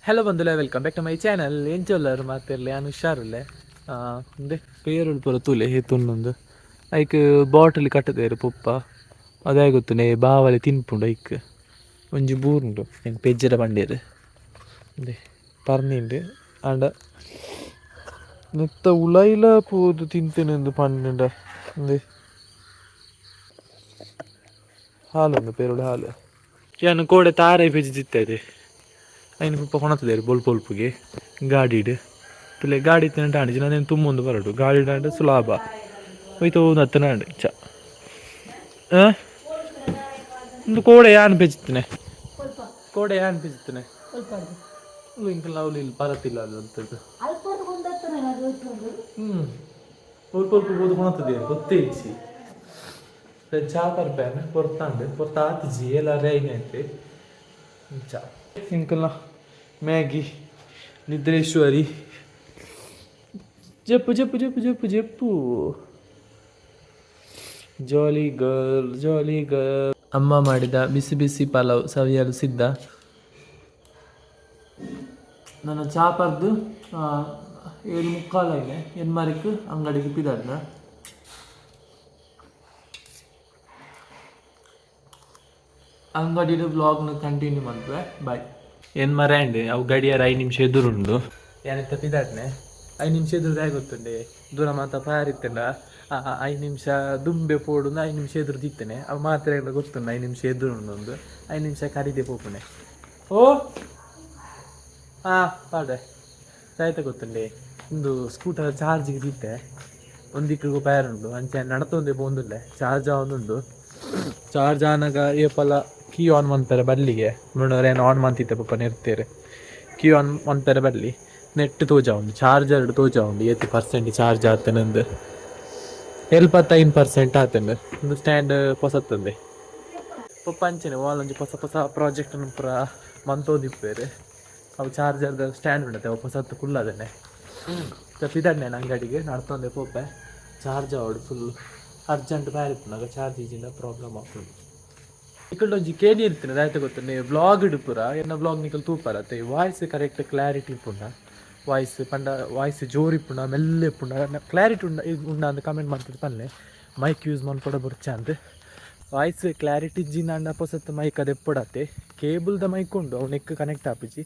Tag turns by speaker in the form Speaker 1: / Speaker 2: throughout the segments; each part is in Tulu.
Speaker 1: ಹಲೋ ಬಂಧುಲೆ, welcome back to my channel. ಎಂಚೊಲ್ಲರು ಮಾತಿರ್ಲಿ? ನಾನು ಹುಷಾರುಲ್ಲೆ. ಇಂದೆ ಪೇರುಳು ಪೂರ ತೂಲೆ ಹೇತುಂಡೊಂದು. ಐಕ್ ಬಾಟಲ್ ಕಟ್ಟದೇರು ಪೊಪ್ಪ. ಅದೇ ಗೊತ್ತುನೆ ಬಾವಲಿ ತಿನ್ಪುಂಡು. ಐಕ್ ಒಂಜಿ ಬೂರುಂಡು, ಎಂಕ್ ಪೆಜ್ಜರ ಬಂಡೇರು. ಇಂದೆ ಪರ್ನಿಂಡು ಆಂಡ ನೆತ್ತ ಉಲೈಲ ಪೋದು ತಿಂತೇನೆಂದು ಪಂಡ. ಇಂದೆ ಹಾಲುಂಡು, ಪೇರುಳು ಹಾಲು. ಯಾನು ಕೋಡೆ ತಾರೆ ಪೆಜ್ಜಿತ್ತಿದೆ. ಐನು ಪುಪ್ಪ ಕೊಣತದೇರು ಬೊಲ್ ಬೊಲ್ಪುಗೆ ಗಾಡಿಡ್. ಪಿಲೆ ಗಾಡಿ ಇತ್ತಿನ ಆಂಡ್ ಜಿನ ತುಂಬೊಂದು ಬರಡು. ಗಾಡಿ ಆಂಡ ಸುಲಭ ಹೋಯ್ತು. ನತ್ತನಾಂಡ್ ಚ ಒಂದು ಕೋಡೆ ಯಾನ್ ಪೆಜ್ತನೆ, ಕೋಡೆ ಯಾನ್ ಪೆಜ್ತನೆ. ಇಂಕಲ್ ಅವ್ಲು ಇಲ್ಲಿ ಬರತಿಲ್ಲ ಅದು ಅಂತದ್ದು. ಒಲ್ಪ ಒಲ್ಪ ಬೋದು ಕೊಣತದೆ, ಗೊತ್ತೇ ಇಜ್ಜಿ. ಚಾ ಪರ್ಪೇನ ಪೊರ್ತಾಂಡ್, ಪೊರ್ತ ಆತಿಜಿ ಎಲ್ಲ ರೈನ್ ಐತೆ. ಚಾ ಇಂಕಲ್ನ ಮ್ಯಾಗಿ ನಿದ್ರೇಶ್ವರಿ. ಜಪ್ಪು ಜಪ್ಪು ಜಪ್ಪು ಜಪ್ಪು ಜಪ್ಪು. ಜಾಲಿ ಗರ್ಲ್, ಜಾಲಿ ಗರ್ಲ್. ಅಮ್ಮ ಮಾಡಿದ ಬಿಸಿ ಬಿಸಿ ಪಲಾವ್ ಸವಿಯಲು ಸಿದ್ಧ. ನನ್ನ ಚಾ ಪರ್ದು 7:45 ಐನೆ. ಎನ್ಮರಿಕ್ ಅಂಗಡಿಗೆ ಪಿದಾಡ್ನ. ಅಂಗಡಿಡು ಬ್ಲಾಗ್ನ ಕಂಟಿನ್ಯೂ ಮಲ್ಪೆ. ಬಾಯ್. ಏನ್ ಮರ್ಯಾಂಡ್ ಅವು ಗಡಿಯಾರ 5 ನಿಮಿಷ ಎದುರುಂಡು. ಏನಿತ್ತ ಪಿದಾಡ್ನೆ. 5 ನಿಮಿಷ ಎದುರು ಗೊತ್ತುಂಡೆ. ದೂರ ಮಾತ ಪಾರಿತ್ತಂಡ 5 ನಿಮಿಷ ದುಂಬೆ ಪೋಡು. 5 ನಿಮಿಷ ಎದುರು ದಿತ್ತನೆ. ಅವು ಮಾತ್ರ ಗೊತ್ತುಂಡು, 5 ನಿಮಿಷ ಎದುರುಂಡು. ಒಂದು 5 ನಿಮಿಷ ಕರಿದೆ ಪೋಪುಣೆ. ಓ ಹಾ ಪಾಡೆ ಆಯ್ತಾ? ಗೊತ್ತುಂಡೆ, ಒಂದು ಸ್ಕೂಟರ್ ಚಾರ್ಜಿಗೆ ದಿತ್ತೆ. ಒಂದಿಕ್ಕಿಗೂ ಪೇರುಂಡು. ಅಂಚೆ ನಡತೊಂದೆ ಪೋಂದುಲ್ಲೆ. ಚಾರ್ಜ್ ಆವೊಂದುಂಡು. ಚಾರ್ಜ್ ಆನಗ ಏಪಲ ಕೀ ಆನ್ ಮನ್ಪೆರೆ ಬಲ್ಲಿಗೆ. ಮುನ್ನೂರ ಏನು ಆನ್ ಮಂತಿತ್ತೆ ಪಪ್ಪ ನಿರ್ತೇರು. ಕೀ ಆನ್ ಮನ್ಪೆರೆ ಬಲ್ಲಿ. ನೆಟ್ ತೋಜಾವುಂಡು, ಚಾರ್ಜರ್ ತೋಜಾವುಂಡು, ಏತ್ ಪರ್ಸೆಂಟ್ ಚಾರ್ಜ್ ಆತನಂದು. 75% ಆತಂಡು. ಒಂದು ಸ್ಟ್ಯಾಂಡ್ ಪೊಸತ್ತಂದೆ ಪಪ್ಪ. ಅಂಚೆನೆ ವಾಲೊಂಜಿ ಹೊಸ ಹೊಸ ಪ್ರಾಜೆಕ್ಟ್ ಪೂರ ಮಂತೋದಿಪ್ಪೇರು. ಅವು ಚಾರ್ಜರ್ದ ಸ್ಟ್ಯಾಂಡ್ ಉಂಡತೆ, ಅವು ಹೊಸತ್ತು ಕುಲ್ಲದನೆ. ಪಿದಡ್ನೆ ಅಂಗಡಿಗೆ ನಡ್ತೊಂದೆ ಪೋಪೆ. ಚಾರ್ಜ್ ಆವಡು ಫುಲ್ ಅರ್ಜೆಂಟ್ ಬ್ಯಾರಿಪ್ಪುನಗ ಚಾರ್ಜ್ ಇಜ್ಜಿಂದ ಪ್ರಾಬ್ಲಮ್ ಆಪುಂಡು. ನಿಕಲ್ಡ ಒಂಜಿ ಕೇನಿ ಇರ್ತೀನಿ ದಾಯ್ತ ಗೊತ್ತು? ನೀವು ಬ್ಲಾಗ್ ಇಡುಪುರ ಎನ್ನ ಬ್ಲಾಗ್ ನಿಕಲ್ ತೂಪರತ್ತೆ. ವಾಯ್ಸ್ ಕರೆಕ್ಟ್ ಕ್ಲಾರಿಟಿ ಇಪ್ಪುಂಡ? ವಾಯ್ಸ್ ಪಂಡ ವಾಯ್ಸ್ ಜೋರು ಇಪ್ಪುಂಡ, ಮೆಲ್ಲ ಇಪ್ಪುಂಡ, ಕ್ಲಾರಿಟಿ ಉಂಡ ಉಂಡ ಅಂದ್ ಕಮೆಂಟ್ ಮಾಡ್ತಿದ್ದು ಪನ್ಲೆ. ಮೈಕ್ ಯೂಸ್ ಮನ್ಪೊಡ ಬೊರ್ಚ ಅಂದ್. ವಾಯ್ಸ್ ಕ್ಲಾರಿಟಿ ಇಜ್ಜಿಂದಾಂಡ ಪೊಸತ್ ಮೈಕ್ ಅದು ಎಪ್ಪೊಡತ್ತೆ. ಕೇಬಲ್ದ ಮೈಕ್ ಉಂಡು, ಅವು ನೆಕ್ ಕನೆಕ್ಟ್ ಆಪಿಜಿ.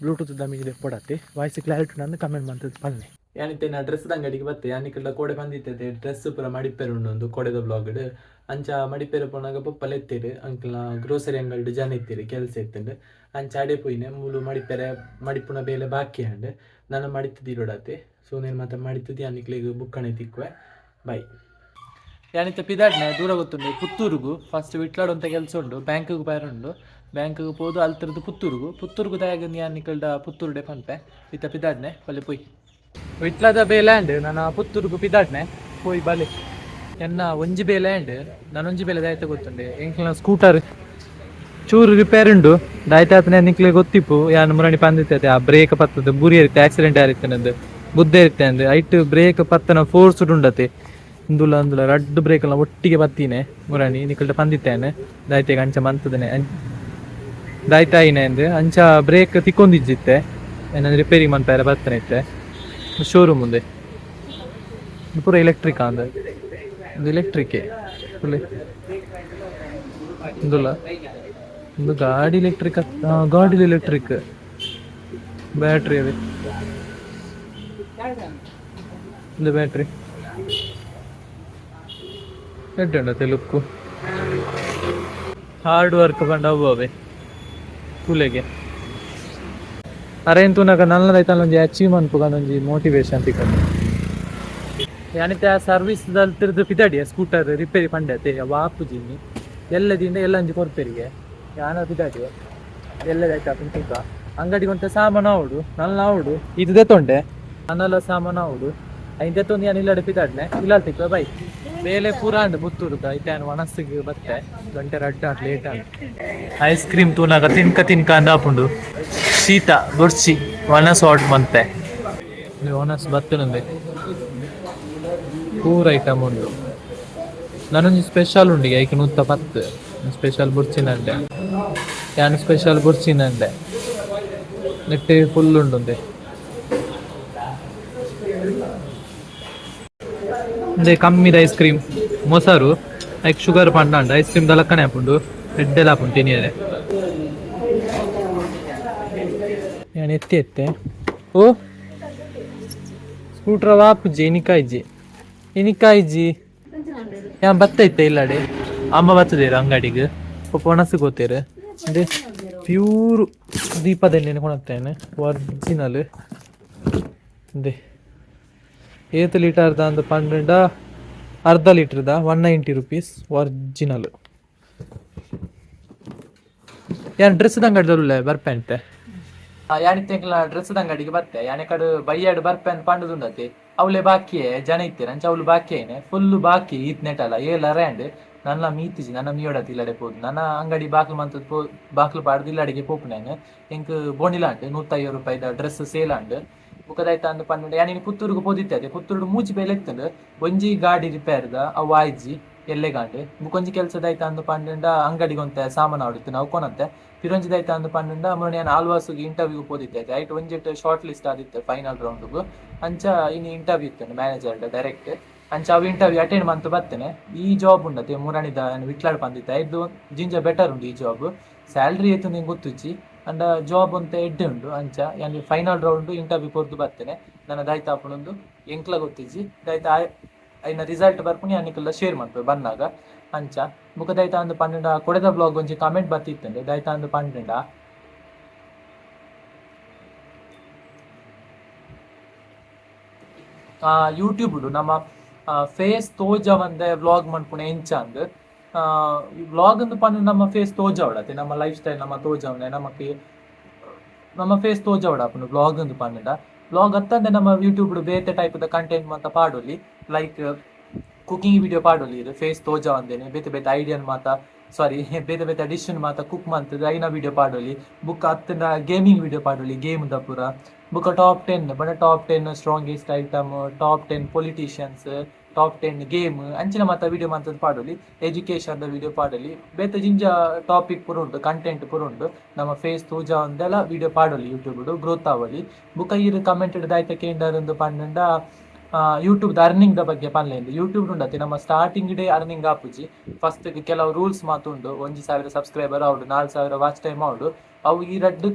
Speaker 1: ಬ್ಲೂಟೂತ್ ದ ಮಿಜಿ ಎಪ್ಪೊಡತ್ತೆ. ವಾಯ್ಸ್ ಕ್ಲಾರಿಟಿ ಉಂಡು ಅಂದ್ ಕಮೆಂಟ್ ಮಾಡ್ತಿದ್ದು ಪನ್ಲೆ. ಯಾನಿತ್ತೆ ನಾ ಡ್ರೆಸ್ ಅಂಗಡಿಗೆ ಬತ್ತೆ. ಯಾನಿಕಲ್ಡ ಕೋಡೆ ಬಂದಿತ್ತೆ, ಡ್ರೆಸ್ ಪೂರ ಮಡಿಪೆರು ಉಂಡು ಒಂದು ಕೋಡೆದ ಬ್ಲಾಗ್ಡ್. ಅಂಚ ಮಡಿಪೆರು ಪೋನಾಗ ಪೊಪ್ಪಲ ಎತ್ತೀರು. ಅಂಕಲ್ನ ಗ್ರೋಸರಿ ಅಂಗಡಿ ಜನ ಇತ್ತೀರು, ಕೆಲಸ ಇತ್ತುಂಡು. ಅಂಚ ಅಡೆ ಪೋಯಿನೆ. ಮೂಲು ಮಡಿಪೆರೆ ಮಡಿಪುನ ಬೇಲೆ ಬಾಕಿ ಅಂಡ್. ನಾನು ಮಡಿತದಿರೋಡತ್ತೆ. ಸೊ నేను ಮಾತ್ರ ಮಡಿತದಿ ಅನಿಕ್ಲೆಗ್ ಬುಕ್ಕಣೆ ತಿಕ್ಕುವೆ. ಬೈ. ಯಾನಿತ್ತ ಪಿದಾಡ್ನೆ ದೂರ ಗೊತ್ತುಂಡು ಪುತ್ತೂರುಗು. ಫಸ್ಟ್ ವಿಟ್ಲಾಡ್ ಕೆಲಸ ಉಂಡು, ಬ್ಯಾಂಕ್ಗ್ ಪೈರುಂಡು. ಬ್ಯಾಂಕ್ಗ್ ಪೋದು ಅಲ್ತಿರ್ದು ಪುತ್ತೂರುಗು. ಪುತ್ತೂರುಗು ದಾಯಗ ಯಾನಿಕಲ್ಡ ಪುತ್ತೂರುಡೆ ಪನ್ಪೆ. ಇತ್ತ ಪಿದಾಡ್ನೆ, ಬಲೆ ಪೋಯ್. ವಿಟ್ಲದ ಬೇಲೆ ಅಂಡ್. ನಾನು ಪುತ್ತೂರುಗು ಪಿದಾಡ್ನೆ ಪೋಯ್ ಬಲೆ. ಎನ್ನ ಒಂಜಿ ಬೇಲೆ ಅಂಡ್. ನಾನೊಂಜಿ ಬೇಲೆ ದಾಯ್ತ ಗೊತ್ತುಂಡೆ? ಎಂಕ್ಲ ಸ್ಕೂಟರ್ ಚೂರು ರಿಪೇರ್ ಉಂಡು. ದಾಯ್ತ ಆತನೆ ನಿಕ್ಲೆ ಗೊತ್ತಿಪ್ಪು, ಯಾನ್ ಮುರಣಿ ಪಂದಿತ್ತೆ, ಆ ಬ್ರೇಕ್ ಪತ್ತದ ಬುರಿ ಇರುತ್ತೆ, ಆಕ್ಸಿಡೆಂಟ್ ಆರಿತ್ತೆ, ಬುದ್ಧ ಇರುತ್ತೆ ಅಂದ್. ಐಟ್ ಬ್ರೇಕ್ ಪತ್ತನ ಫೋರ್ಸ್ ಉಂಡತೆ. ಇಂದುಲ ಅಂದುಲ ರಡ್ಡು ಬ್ರೇಕ್ ಎಲ್ಲ ಒಟ್ಟಿಗೆ ಪತ್ತೀನಿ ಮುರಣಿ. ನಿಕಲ್ಡ ಪಂದಿತ್ತೇನೆ ದಾಯ್ತೆಗೆ ಅಂಚ ಮಂತದನೆ ದಾಯ್ತ ಆಯಿನೆ ಅಂದ್. ಅಂಚ ಬ್ರೇಕ್ ತಿಕ್ಕೊಂದಿಜ್ಜಿತ್ತೆ. ಏನಂದ್ರೆ ರಿಪೇರಿ ಮನ್ಪೆರೆ ಬರ್ತನೆ ಇತ್ತೆ ಶೋರೂಮ್ ಮುಂದೆ. ಇದು ಪೂರ ಎಲೆಕ್ಟ್ರಿಕ್ ಅಂದ. ಇದು ಎಲೆಕ್ಟ್ರಿಕ್ ಫುಲ್. ಇಂದುಲ ಒಂದು ಗಾಡಿ ಎಲೆಕ್ಟ್ರಿಕ್, ಗಾಡಿ ಎಲೆಕ್ಟ್ರಿಕ್ ಬ್ಯಾಟ್ರಿ ಅದೇ. ಇದು ಬ್ಯಾಟ್ರಿ ಎಡ್ಡೆ ಲುಕ್ಕು. ಹಾರ್ಡ್ ವರ್ಕ್ ಪಂಡ ಅವು ಅವೇ ಕೂಲೆಗೆ. ಅರೇನ್ ತೂನಗ ನಲ್ಲದೈತಲ್ಲ, ಒಂಜಿ ಅಚೀವ್ ಮನ್ಪುಗ ಒಂಜಿ ಮೋಟಿವೇಶನ್ ತಿಕ್ಕಂಡು. ಯಾನಿತ್ತೆ ಆ ಸರ್ವಿಸ್ ದಲ್ತಿರ್ದು ಪಿದಾಡಿಯ. ಸ್ಕೂಟರ್ ರಿಪೇರಿ ಪಂಡತೆ ವಾಪುಜಿನಿ ಎಲ್ಲದಿಂದ ಎಲ್ಲ ಒಂಜಿ ಕೊರ್ಪೆರಿಗೆ. ಯಾನ ಪಿದಾಡಿಯ ಎಲ್ಲದಾಯ್ತು ಅಪುನ. ಅಂಗಡಿಗೆ ಒಂತೆ ಸಾಮಾನು ಆವಡು, ನಲ್ಲ ಆವಡು. ಇದು ದೆತ್ತೊಂಡೆ, ನನ್ನಲ್ಲ ಸಾಮಾನು ಆವಡು. ಐನ್ ದೆತ್ತೊಂದು ಯಾನ್ ಇಲ್ಲಡೆ ಪಿದಾಡ್ನೆ. ಇಲ್ಲ ತಿಕ್ಕ ಬೈ. ಬೇಲೆ ಪೂರ ಅಂಡ್ ಪುತ್ತೂರುದ. ಐತೆ ಯಾನ್ ಒಣಸಿಗೆ ಬತ್ತೆ. ಗಂಟೆ ರಡ್ಡ ಲೇಟ್ ಆಂಡ್. ಐಸ್ ಕ್ರೀಮ್ ತೂನಾಗ ತಿನ್ಕ ತಿನ್ಕ ಅಂದ ಆಪುಂಡು. ಶೀತ ಬೊರ್ಚಿ, ಒಣಸ್ ಆರ್ಡರ್ ಮಂತೆ. ಒಣಸ್ ಬತ್ತನಂದೆ. ಪೂರ ಐಟಮ್ ಉಂಡು. ನಾನೊಂಜಿ ಸ್ಪೆಷಲ್ ಉಂಡಿಗೆ ಐಕ್ 110. ಸ್ಪೆಷಲ್ ಬುರ್ಚಿನಂಡೆ, ಯಾನ್ ಸ್ಪೆಷಲ್ ಬುರ್ಚಿನಂಡೆ. ನೆಟ್ಟೆ ಫುಲ್ ಉಂಡುಂದೆ. ಇಂದೆ ಕಮ್ಮಿದ ಐಸ್ ಕ್ರೀಮ್, ಮೊಸರು, ಐಕ್ ಶುಗರ್ ಪಂಡಾಂಡ ಐಸ್ ಕ್ರೀಮ್ ದಲಕ್ಕನೆ ಆಪುಂಡು, ಎಡ್ಡೆಲ ಆಪುಂಡು ತಿನಿಯರೆ. ಯಾನ್ ಎತ್ತಿ ಎತ್ತೆ. ಓ ಸ್ಕೂಟ್ರ್ ವಾಪುಜಿ, ಇನಿಕಾಯ್ಜಿ ಇನಿಕಾಯ್ಜಿ. ಯಾನ್ ಬತ್ತ ಇತ್ತೆ ಇಲ್ಲಡೆ. ಅಮ್ಮ ಬತ್ತದೇರು ಅಂಗಡಿಗೆ, ಪೊಪ್ಪ ಒಣಸು ಗೊತ್ತೇರು. ಅಂದ್ರೆ ಪ್ಯೂರ್ ದೀಪದ ಎಣ್ಣೆನ ಕೊಣತ್ತೇನೆ, ಒರಿಜಿನಲ್. ಇಂದೆ ಏತ್ ಲೀಟರ್ದ ಅಂದ್ ಪಂಡ, ಅರ್ಧ ಲೀಟರ್ದ 190 ರುಪೀಸ್, ಒರಿಜಿನಲ್. ಯಾನ್ ಡ್ರೆಸ್ ಅಂಗಡಿದಲ್ಲ ಬರ್ಪೆ ಅಂತೆ. ಯಾನಿತ್ತೆಂಕ್ಲ ಡ್ರೆಸ್ ಅಂಗಡಿಗೆ ಬತ್ತೆ. ಯಾನೆ ಕಡು ಬಯ್ಯಾಡು ಬರ್ಪೆ ಅಂತ ಪಂಡುದುಂಡತೆ. ಅವಳೆ ಬಾಕಿಯೇ ಜನ ಇತ್ತೇನೆ ಅಂಚ ಅವಳು ಬಾಕಿ ಐನೆ, ಫುಲ್ ಬಾಕಿ ಈತ್ ನೆಟಲ ಏಲ ರ್ಯಾಂಡ್. ನನ್ನ ಮೀತಿಜಿ, ನನ್ನ ಮೀಯೋಡತಿ ಇಲ್ಲಡೆ ಪೋದು. ನನ್ನ ಅಂಗಡಿ ಬಾಕ್ಲು ಮಂತದ್ ಪೋ, ಬಾಕ್ಲು ಪಾಡ್ದು ಇಲ್ಲಡಿಗೆ ಪೋಪುನೇನು. ಎಂಕ್ ಬೋಣಿಲಾಂಡ್ 150 ರೂಪಾಯಿದ ಡ್ರೆಸ್ ಸೇಲ್ ಆಂಡ್. ಬುಕ್ಕದಾಯ್ತ ಅಂದ್ ಪಂಡ, ಯಾನ್ ಪುತ್ತೂರುಗು ಪೋದಿತ್ತೆ. ಅದೇ ಪುತ್ತೂರುಡು ಮೂಜಿ ಬೇಲೆ ಇತ್ತಂಡು. ಒಂಜಿ ಗಾಡಿ ರಿಪೇರ್ದ, ಅವು ಆಯ್ಜಿ ಎಲ್ಲೆಗಾಂಡ್. ಬುಕ್ಕೊಂಜಿ ಕೆಲಸದಾಯ್ತ ಅಂದ್ ಪಂಡಂಡ, ಅಂಗಡಿಗೆ ಒಂತೆ ಸಾಮಾನು ಆಡಿತ್ತು ನಾವು ಕೊನಂತೆ. ಪಿರೊಂಜಿದಾಯ್ತ ಅಂದ್ ಪಂಡಂಡ, ಮೊನ್ನೆ ಯಾನ್ ಆಲ್ವಾಸುಗೆ ಇಂಟರ್ವ್ಯೂ ಪೋದಿತ್ತೆ. ಐಟ್ ಒಂಜೆಟ್ ಶಾರ್ಟ್ ಲಿಸ್ಟ್ ಆದಿತ್ತು ಫೈನಲ್ ರೌಂಡ್ಗು. ಅಂಚ ಇನಿ ಇಂಟರ್ವ್ಯೂ ಇತ್ತು ಮ್ಯಾನೇಜರ್ ಡೈರೆಕ್ಟ್. ಅಂಚ ಅವು ಇಂಟರ್ವ್ಯೂ ಅಟೆಂಡ್ ಮಂತು ಬತ್ತೇನೆ. ಈ ಜಾಬ್ ಉಂಡತೆ ಮುರಾಣಿದ ವಿಟ್ಲಾಡ್ ಪಂದಿತ್ತೆ, ಐದು ಜಿಂಜ ಬೆಟರ್ ಉಂಡು ಈ ಜಾಬ್. ಸ್ಯಾಲ್ರಿ ಏತು ನಿಂಗೆ ಗೊತ್ತುಜ್ಜಿ, ಅಂಡ ಜಾಬ್ ಅಂತ ಎಡ್ಡೆ ಉಂಡು. ಅಂಚ ಯಾನ್ final round interview ಕೊರ್ದು ಬರ್ತೇನೆ. ನನ್ನ ದಾಯ್ತ ಆಪುಂಡೊಂದು ಎಂಕ್ಲ ಗೊತ್ತಿಜ್ಜಿ. ದಾಯ್ತ ಐನ ರಿಸಲ್ಟ್ ಬರ್ಪುನಿ, ಅನಿಕಲ್ಲ ಶೇರ್ ಮನ್ಪೆ ಬಂದಾಗ. ಅಂಚ ಬುಕ್ಕ ದಾಯ್ತ ಅಂದ್ ಪಂಡ, ಕೊಡೆದ ಬ್ಲಾಗ್ ಒಂಜಿ ಕಮೆಂಟ್ ಬತ್ತಿತ್ತಂಡೆ. ದಾಯ್ತ ಅಂದ್ ಪಂಡ, ಯೂಟ್ಯೂಬ್ ನಮ್ಮ ಫೇಸ್ ತೋಜವಂದೆ ವ್ಲಾಗ್ ಮನ್ಪುಣ ಎಂಚ ಅಂದ್. ವ್ಲಾಗ್ ಅಂದ್ ಪಂಡ ನಮ್ಮ ಫೇಸ್ ತೋಜವಡತೆ, ನಮ್ಮ ಲೈಫ್ ಸ್ಟೈಲ್ ನಮ್ಮ ತೋಜವನೆ, ನಮಕ್ ನಮ್ಮ ಫೇಸ್ ತೋಜವಡಾಪುಂಡು ವ್ಲಾಗ್ ಅಂದ್ ಪಂಡ. ವ್ಲಾಗ್ ಅತ್ತಂದೆ ನಮ್ಮ ಯೂಟ್ಯೂಬ್ ಬೇತೆ ಟೈಪ್ ದ ಕಂಟೆಂಟ್ ಮಾತ ಪಾಡೊಲಿ, like cooking video ಪಾಡೊಲಿ. ಇದು ಫೇಸ್ ತೋಜವಂದೇನೆ ಬೇತೆ ಬೇತೆ ಐಡಿಯನ್ ಮಾತ, ಸಾರಿ, ಬೇತೆ ಬೇತೆ ಡಿಶ್ ಮಾತ ಕುಕ್ ಮಂತುದು ಐನ ವಿಡಿಯೋ ಪಾಡೊಲಿ. ಬುಕ್ಕ ಅತ್ತಂಡ ಗೇಮಿಂಗ್ ವಿಡಿಯೋ ಪಾಡೊಲಿ, ಗೇಮ್ ದ ಪೂರ. ಬುಕ್ಕ ಟಾಪ್ 10 ಬಡ top 10 strongest item, top 10 politicians, top 10 game, ಅಂಚಿನ ಮಾತ ವಿಡಿಯೋ ಮಂತುದು ಪಾಡೊಲಿ. ಎಜುಕೇಶನ್ ದ ವಿಡಿಯೋ ಪಾಡೊಲಿ. ಬೇತೆ ಜಿಂಜ ಟಾಪಿಕ್ ಪೂರ ಉಂಡು, ಕಂಟೆಂಟ್ ಪೂರ ಉಂಡು. ನಮ್ಮ ಫೇಸ್ ತೋಜವಂದೆಲ ವಿಡಿಯೋ ಪಾಡೊಲಿ, ಯೂಟ್ಯೂಬ್ ಗ್ರೋತ್ ಆವೊಲಿ. ಬುಕ್ಕ ಈರ್ ಕಮೆಂಟ್ ದಾಯ್ತ ಕೇಂಡರ್ ಪಂಡ, ಯೂಟ್ಯೂಬ್ ಅರ್ನಿಂಗ್ the ಬಗ್ಗೆ ಪನ್ಲೆ. ಯೂಟ್ಯೂಬ್ ಉಂಡತೆ, ನಮ್ಮ starting day earning ಆಪುಜಿ. ಫಸ್ಟ್ ಕೆಲವು ರೂಲ್ಸ್ ಮಾತ ಉಂಡು. 1000 ಸಬ್ಸ್ಕ್ರೈಬರ್ ಆವಡು, 4000 ವಾಚ್ ಟೈಮ್ ಆವಡು. ಅವು ಈ ರಡ್ಡ್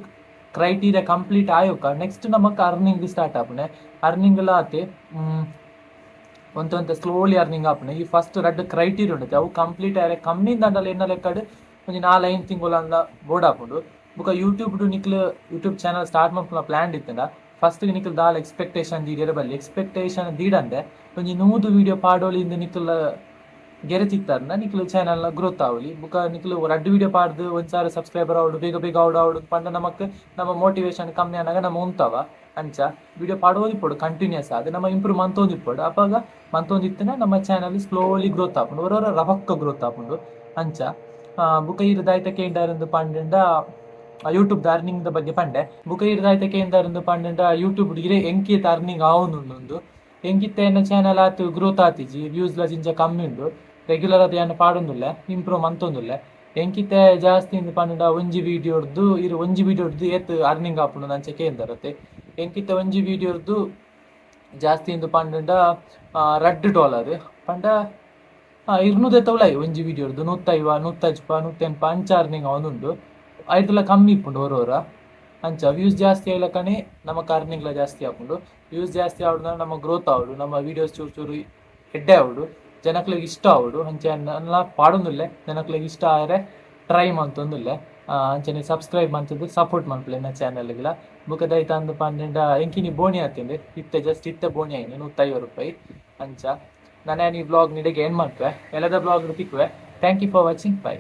Speaker 1: ಕ್ರೈಟೀರಿಯಾ ಕಂಪ್ಲೀಟ್ ಆಯೋಕ ನೆಕ್ಸ್ಟ್ ನಮಕ್ ಅರ್ನಿಂಗ್ ಸ್ಟಾರ್ಟ್ ಆಪುನೆ. ಅರ್ನಿಂಗ್ ಲ ಆತೆ, ಒಂತೆ ಒಂತೆ ಸ್ಲೋಲಿ ಅರ್ನಿಂಗ್ ಆಪುನೆ. ಈ ಫಸ್ಟ್ ರಡ್ಡ್ ಕ್ರೈಟೀರಿಯಾ ಉಂಡತೆ, ಅವು ಕಂಪ್ಲೀಟ್ ಆಯರೆ ಕಮ್ಮಿ ದಂಡಲ ಎನ್ನ ಲೆಕ್ಕಡ್ ಒಂಜಿ 4-5 ತಿಂಗಳು ಅಂದ ಬೋರ್ಡ್ ಆಪುಂಡು. ಬುಕ್ಕ ಯೂಟ್ಯೂಬ್ ನಿಕ್ಲು YouTube channel start ಮಲ್ಪುನ ಪ್ಲಾನ್ ಇತ್ತಂಡ, ಫಸ್ಟ್ ನಿಕ್ಲು ದಾಲ ಎಕ್ಸ್ಪೆಕ್ಟೇಷನ್ ದೀಡಿಯರೆ ಬಲ್ಲಿ. ಎಕ್ಸ್ಪೆಕ್ಟೇಷನ್ ದೀಡಂದೆ ಒಂಜಿ 100 ವಿಡಿಯೋ ಪಾಡೋಲಿ ನಿಕ್ಲ ಗೆರೆತಿತ್ತಾರ್ನ ನಿಕ್ಲು ಚಾನಲ್ ಗ್ರೋತ್ ಆವಲಿ. ಬುಕ್ಕ ನಿಕ್ಲು ರಡ್ಡ್ ವಿಡಿಯೋ ಪಾಡ್ದು 1000 ಸಬ್ಸ್ಕ್ರೈಬರ್ ಆವಡು, ಬೇಗ ಬೇಗ ಆವಡು ಆವಡು ಪಂಡ, ನಮಕ್ ನಮ್ಮ ಮೋಟಿವೇಶನ್ ಕಮ್ಮಿ ಆನಾಗ ನಮ್ಮ ಉಂತವ. ಅಂಚ ವಿಡಿಯೋ ಪಾಡೋದಿಪ್ಪೊಡು ಕಂಟಿನ್ಯೂಸ್ ಆದ್, ನಮ್ಮ ಇಂಪ್ರೂವ್ ಮಂತೊಂದಿಪ್ಪೊಡು. ಅಪಗ ಮಂತೊಂದಿತ್ತನ ನಮ್ಮ channel slowly growth ಆಪುಂಡು, ಒರ ರಬಕ್ಕ ಗ್ರೋತ್ ಆಪುಂಡು. ಅಂಚ ಬುಕ್ಕ ಈರ್ ದಾಯ್ತ ಕೇಂಡಾರಂದು ಪಂಡಂಡ, ಯೂಟ್ಯೂಬ್ ದ ಅರ್ನಿಂಗ್ ದ ಬಗ್ಗೆ ಪಂಡೆ. ಬುಕ್ಕ ಈರ್ ದಾಯ್ತ ಕೇಂಡಾರಂದು ಪಂಡಂಡ, ಯೂಟ್ಯೂಬ್ ಇರೆ ಎಂಕಿತ ಅರ್ನಿಂಗ್ ಆವೊಂದುಂಡು, ಎಂಕಿತ್ತ ಎನ್ನ ಚಾನಲ್ ಆತು ಗ್ರೋತ್ ಆತಿಜಿ, ವ್ಯೂಸ್ ಲ ಜಿಂಜ ಕಮ್ಮಿ ಉಂಡು, ರೆಗ್ಯುಲರ್ ಅದು ಯಾನ್ ಪಾಡೊಂದುಲ್ಲೆ, ಇಂಪ್ರೂವ್ ಮಂತೊಂದುಲ್ಲೆ. ಎಂಕಿತ್ತೆ ಜಾಸ್ತಿ ಇಂದ್ ಪಂಡ, ಒಂಜಿ ವಿಡಿಯೋರ್ದು ಇರು ಒಂಜಿ ವಿಡಿಯೋರ್ದು ಏತ್ ಅರ್ನಿಂಗ್ ಆಪುಂಡು ಅಂಚ ಕೇಂದರತೆ. ಎಂಕಿತ್ತೆ ಒಂಜಿ ವಿಡಿಯೋರ್ದು ಜಾಸ್ತಿ ಇಂದು ಪಂಡ 2 ಡಾಲರ್ ಪಂಡ 200 ಉಲಾಯಿ. ಒಂಜಿ ವಿಡಿಯೋರ್ದು 150, 150, 180 ಅಂಚ ಅರ್ನಿಂಗ್ ಆವೊಂದುಂಡು. ಐತುಲ ಕಮ್ಮಿ ಇಪ್ಪುಂಡು ಒರೋರ. ಅಂಚ ವ್ಯೂಸ್ ಜಾಸ್ತಿ ಆಯ್ಲಕನೆ ನಮಕ್ ಅರ್ನಿಂಗ್ಲ ಜಾಸ್ತಿ ಆಪುಂಡು. ವ್ಯೂಸ್ ಜಾಸ್ತಿ ಆವಡು, ನಮ್ಮ ಗ್ರೋತ್ ಆವಡು, ನಮ್ಮ ವಿಡಿಯೋಸ್ ಚೂರು ಚೂರು ಎಡ್ಡೆ ಆವಡು, ಜನಕ್ಲೆಗ್ ಇಷ್ಟ ಆವಡು. ಅಂಚ ನನ್ಲ ಪಾಡೊಂದುಲ್ಲೆ. ಜನಕ್ಲೆಗ್ ಇಷ್ಟ ಆಯರೆ ಟ್ರೈ ಮಂತೊಂದುಲ್ಲೆ. ಅಂಚನೆ ಸಬ್ಸ್ಕ್ರೈಬ್ ಮಂತುದು ಸಪೋರ್ಟ್ ಮನ್ಪುಲೆ ಎನ್ನ ಚಾನಲ್ಗ್ಲ. ಬುಕ್ಕ ದೈತ ಅಂದ್ ಪಂಡ, ಎಂಕಿನಿ ಬೋಣಿ ಆತಿಂಡೆ ಇತ್ತೆ, ಜಸ್ಟ್ ಇತ್ತೆ ಬೋಣಿ ಆಯ್ನೆ 150 ರೂಪಾಯಿ. ಅಂಚ ನಾನು ಈ ವ್ಲಾಗ್ ನಿಡೆಗೆ ಎಂಡ್ ಮನ್ಪುವೆ. ಎಲ್ಲದ blog ತಿಕ್ಕುವೆ. Thank you for watching, bye.